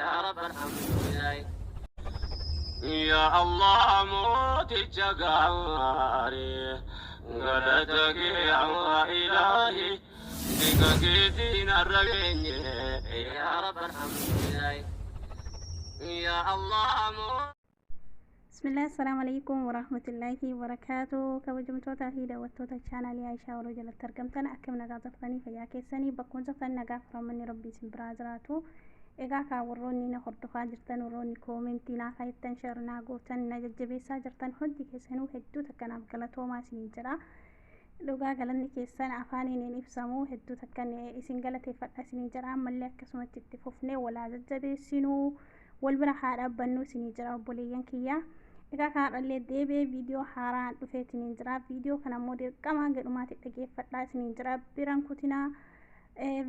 Yaa Rabb Alhamdulillah. Yaa Allah mooticha gaarii galata kee yaa ilaahi bika keetiin har'a geenye yaa Rabb Alhamdulillah. Yaa Allah moo. Bismillah, assalamu alaikum warahmatullahi wabarakatuh. Kabajamtootaa fi daawwattoota chaanaalii Aishaa Waroo jalatti argamtan, akkam nagaa jirtanii? Fayyaa keessanii? Bakkuma jirtan nagaa fi rahmanni Rabbii isin biraa jiraatu. Egaa kaa warroonni na hordofaa jirtan, warroonni koomentii naa kaayattan, share naa gootan, na jajjabeessaa jirtan hundi keessanuu hedduu takka naaf galatoomaa isiniin jedha. Dhugaa galanni keessan afaaniin hin ibsamu, hedduu takkan isin galateeffadha isiniin jedha. Ammallee akkasumatti itti fufnee walaa jajjabeessinuu, wal bira haa dhaabbannu isinii jira obboleeyyan kiyya. Egaa kaadhallee deebi'ee viidiyoo haaraan dhufeetiniin jira. Viidiyoo kana immoo dirqama hanga dhumaatti dhageeffadhaa isiniin jira. Biran kutinaa,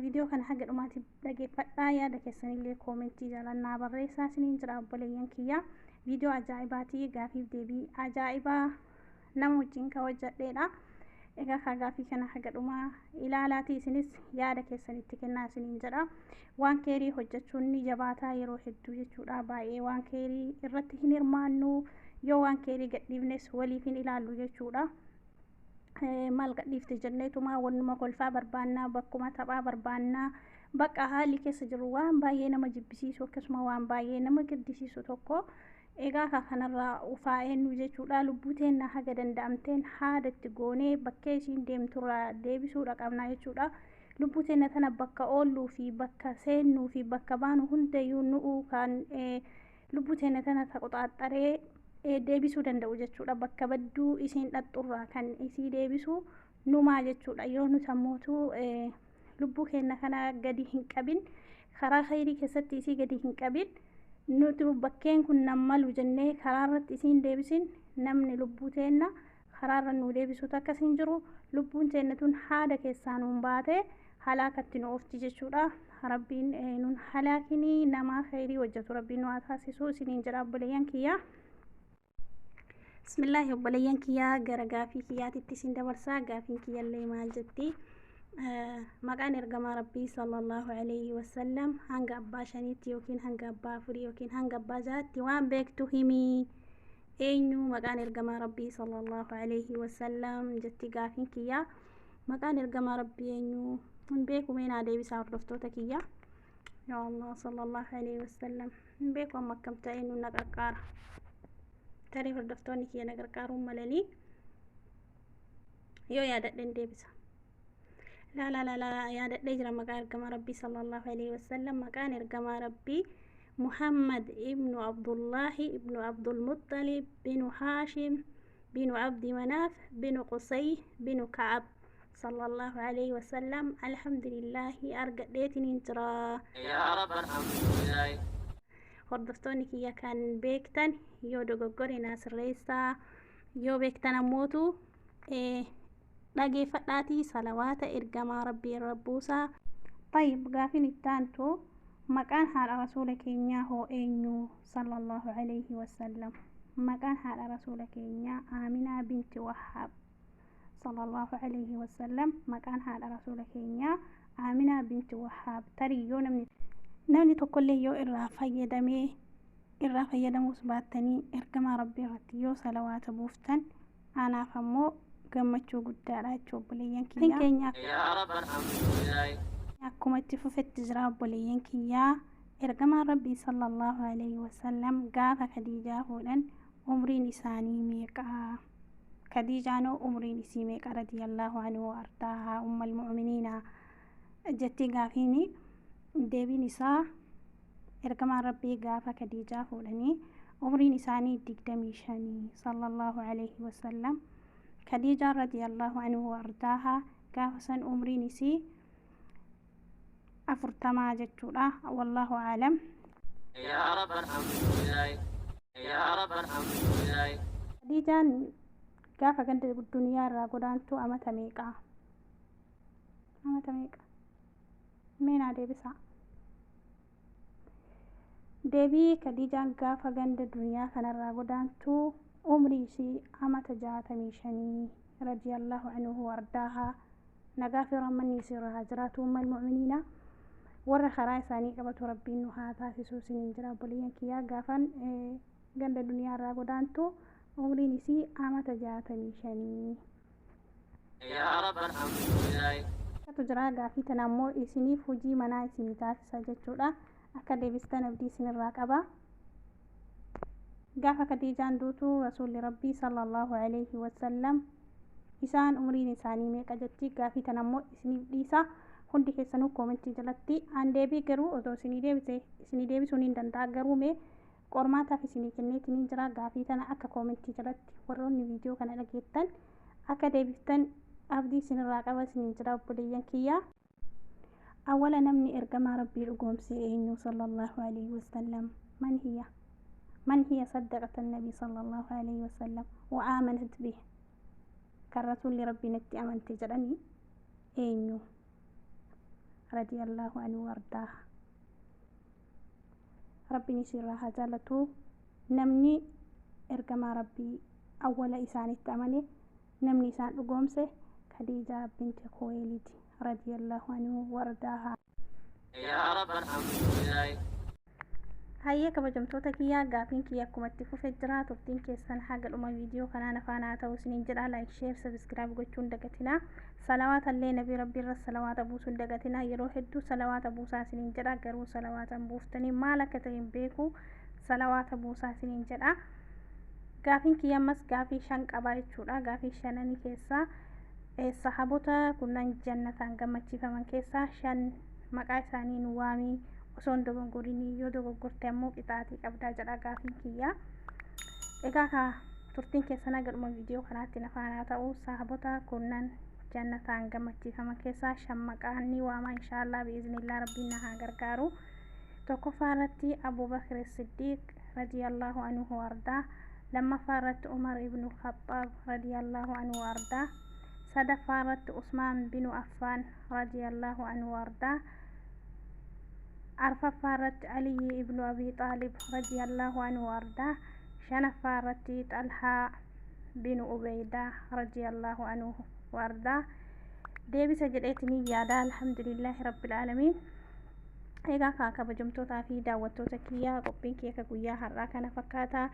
viidiyoo kana hanga dhumaatti dhageeffadhaa, yaada keessanillee koomentii jaalannaa barreessaa isiniin jira obboleeyyan kiyya. Viidiyoo ajaa'ibaatii gaafiif deebii ajaa'ibaa nama wajjin ka hojjedheedha. Egaa kaa gaafii kana haga dhumaa ilaalaatii isinis yaada keessan itti kennaa isiniin jedha. Waan keerii hojjechuun ni jabaataa yeroo hedduu jechuudha. Baay'ee waan keerii irratti hin hirmaannu, yoo waan keerii gadhiifnes waliif hin ilaallu jechuudha. Maal gadhiifte jenneetuma wannuma kolfaa barbaannaa, bakkuma taphaa barbaannaa. Bakka haalli keessa jiru waan baay'ee nama jibbisiisu, akkasuma waan baay'ee nama gaddisiisu tokko. Egaa ka kanarraa ufaa eenyu jechuudha, lubbuu teenna haga danda'amteen haada itti goonee bakkee isiin deemturraa deebisuudha qabnaa jechuudha. Lubbuu teenna tana bakka oolluu fi bakka seennuu fi bakka baanu hundayyuu nu'u kan lubbuu teenna tana taqoxaaxxaree deebisuu danda'u jechuudha. Bakka badduu isiin dhaxxurraa kan isii deebisu numaa jechuudha. Yoo nu sammootu lubbuu keenna kana gadi hin qabin, karaa khayrii keessatti isii gadi hin qabin, nuti bakkeen kun nan malu jennee karaa irratti isiin deebisin, namni lubbuu teenna karaa irra nu deebisu takkas hin jiru. Lubbuun teenna tun haada keessaa nuun baate halaakatti nu oofti jechuudha. Rabbiin nun halaakinii, nama khayrii hojjetu Rabbiin nu haa taasisu isiniin jedha obboleeyyan kiyya. Bismillaahi, obboleeyyan kiyyaa, gara gaafii kiyyaatitti isin dabarsaa. Gaafiin kiyyallee maal jetti? Maqaan ergamaa Rabbii sallallahu alayhi wasallam hanga abbaa shaniitti yookiin hanga abbaa afurii yookiin hanga abbaa jahaatti waan beektu himii. Eenyu maqaan ergamaa Rabbii sallallahu alayhi wasallam jetti gaafiin kiyyaa. Maqaan ergamaa Rabbii eenyu? Hin beeku, mee naa deebisaa hordoftoota kiyya. Yaa Allah, sallallahu alayhi wasallam hin beeku, amma akkam ta'e nu na qarqaara. Tarii hordoftoonni kiyya na gargaaruun malanii yoo yaadadheen deebisa. Laa laa laa laa, yaadadhee jira maqaa ergamaa Rabbii sallallahu alaihi wasallam. Maqaan ergamaa Rabbii Muhammad ibnu Abdullaahi ibnu Abdulmuxalib binu Haashim binu Abdi Manaaf binu Qusay binu Ka'ab sallallahu alaihi wasallam. Alhamdulillaahi, argadheetiniin jira. Yaa Rabb Alhamdulillah. Hordoftoonni kiyya kan beektan yoo dogoggore naa sirreessaa, yoo beektan ammootu dhageeffadhaatii salawaata ergamaa Rabbii irra buusaa. Tayyib, gaafiin itti aantu, maqaan haadha rasuula keenyaa hoo eenyu sallallahu alayhi wasallam? Maqaan haadha rasuula keenyaa Aaminaa binti Wahaab sallallahu alayhi wasallam. Maqaan haadha rasuula keenyaa Aaminaa binti Wahaab. Tarii yoo namni tokkollee yoo irraa fayyadamee, irraa fayyadamuus baattanii, ergamaa Rabbii irratti yoo salawaata buuftan anaaf ammoo gammachuu guddaadha jechuu obboleeyyan kiyya keenya. Yaa Rabb Alhamdulillah. Akkuma itti fufetti jira obboleeyyan kiyyaa. Ergamaan Rabbii sallallahu alayhi wasallam gaafa Kadiijaa fuudhan umriin isaanii meeqa? Kadiijaanoo umriin isii meeqa radiyallahu anhu wa ardaahaa ummal mu'miniina jetti gaafiini. Deebiin isaa, ergamaan Rabbii gaafa Kadiijaa fuudhanii umriin isaanii 25 sallallahu alayhi wasallam. Kadiijaan radiyallahu anhu wa ardaahaa gaafa san umriin isii 40 jechuudha. Wallaahu aalam. Yaa Rabb Alhamdulillah. Yaa Rabb Alhamdulillah. Khadiijaan gaafa ganda duniyaa irraa godaantu amata meeqa? Amata meeqa? Mee naa deebisaa. Deebii, Khadiijaan gaafa ganda duniyaa kanarraa godaantu umrii isii amata 65 radiyallahu anhu wardaahaa. Nagaa fi rahmanni isii irraa haa jiraatu ummal mu'miniina. Warra karaa isaanii qabatu Rabbiin nu haa taasisu isiniin jira obboleeyyan kiyyaa. Gaafan ganda duniyaa irraa godaantu umriin isii amata 65. يا رب الحمد لله. Tu jira gaafii tana ammoo isiniif hojii manaa isinii taasisa jechuudha. Akka deebistan abdii isinirraa qaba. Gaafa Khadiijaan duutu Rasuulli Rabbii sallallahu alaihi wasallam isaan umriin isaanii meeqa jetti? Gaafii tana ammoo isiniif dhiisa. Hundi keessanuu koomentii jalatti aan deebii garuu otoo isinii deebise isinii deebisuun hin danda'a, garuu mee qormaataaf isinii kenneetiin jira. Gaafii tana akka koomentii jalatti warroonni viidiyoo kana dhageettan akka deebiftan abdii isinirraa qaba isiniin jira obboleeyyan kiyya. Awwala namni ergamaa Rabbii dhugoomse eenyu sallallahu alaihi wasallam? Man hiya? Man hiya saddaqat annabi sallallahu alaihi wasallam wa aamanat bih? Kan rasuulli Rabbii natti amante jedhanii eenyu? Radiyallahu anhu wardaaha. Rabbiin isirraa haa jaalatu. Namni ergamaa Rabbii awwala isaanitti amane, namni isaan dhugoomse Khadiijaa binti Khuwaylid radiyallahu anhu wardaaha. يا رب الحمد لله. Hayyee kabajamtoota kiyyaa, gaafiin kiyya akkuma itti fufee jira. Turtiin keessan haga dhuma viidiyoo kanaa nafaan haa ta'u isiniin jedha. Like, share, subscribe gochuun dagatinaa. Salawaata illee nabii Rabbii irra salawaata buusuun dagatinaa. Yeroo hedduu salawaata buusaa isiniin jedha, garuu salawaata hin buuftanii, maal akka ta'e hin beeku. Salawaata buusaa isiniin jedha. Gaafiin kiyya ammas gaafii shan qabaa jechuudha. Gaafii shananii keessaa sahaabota kunnan jannataan gammachiifaman keessaa shan maqaa isaanii nu waamii osoo hin dogongorinii, yoo dogoggorte ammoo qixaatii qabdaa jedha gaafiin kiyya. Egaa kaa turtiin keessan haga dhuma viidiyoo kanaatti nafaan haa ta'u. Sahaabota kunnan jannataan gammachiifaman keessaa shan maqaan ni waama inshaallah biiznillaa, Rabbiin na haa gargaaru. Tokkoffaa irratti Abubakr Siddiiq radiyallahu anhu ardaa, lammaffaa irratti Umar ibnu Khaxaab radiyallahu anhu ardaa, sadaffaa irratti Usmaan binu Affaan radiyallahu anhu ardaa, arfaffaa irratti Aliyyi ibnu Abi Xaalib radiyallahu anhu ardaa, shanaffaa irratti Xalhaa binu Ubeydaa radiyallahu anhu ardaa. Deebisa jedheetinii yaada. Alhamdulillaahi rabbil aalamiin. Egaa kaa kabajamtootaa fi daawwattoota kiyyaa, qophiin kiyya ka guyyaa har'aa kana fakkaata.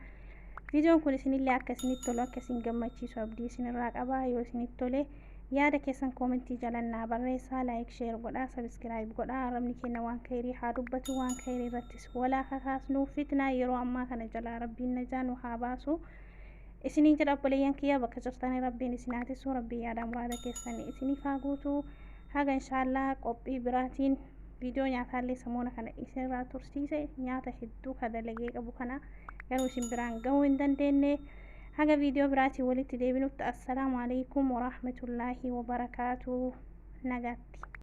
Viidiyoon kun isinillee akka isinitti tolu, akka isin gammachiisu abdii isinirraa qaba. Yoo isinitti tole yaada keessan koomentii jalannaa barreessaa, like, share godhaa, subscribe godhaa. Arrabni keenya waan khayrii haa dubbatu, waan khayrii irrattis walaa kakaasnu. Fitnaa yeroo ammaa kana jalaa Rabbiin najaa nu haa baasu isiniin jedha. Obboleeyyan kiyya, bakka jirtanii Rabbiin isin haa tisu, Rabbiin yaada muraada keessan isiniif haa guutu. Haga inshaallah qophii biraatiin, viidiyoo nyaataallee samoona kana isinirraa tursiise, nyaata hedduu ka dalagee qabu kana garuu isin biraan gahuu hin dandeenye. Haga viidiyoo biraatiin walitti deebinutti, assalaamu alaikum warahmatullaahi wabarakaatu, nagaatti.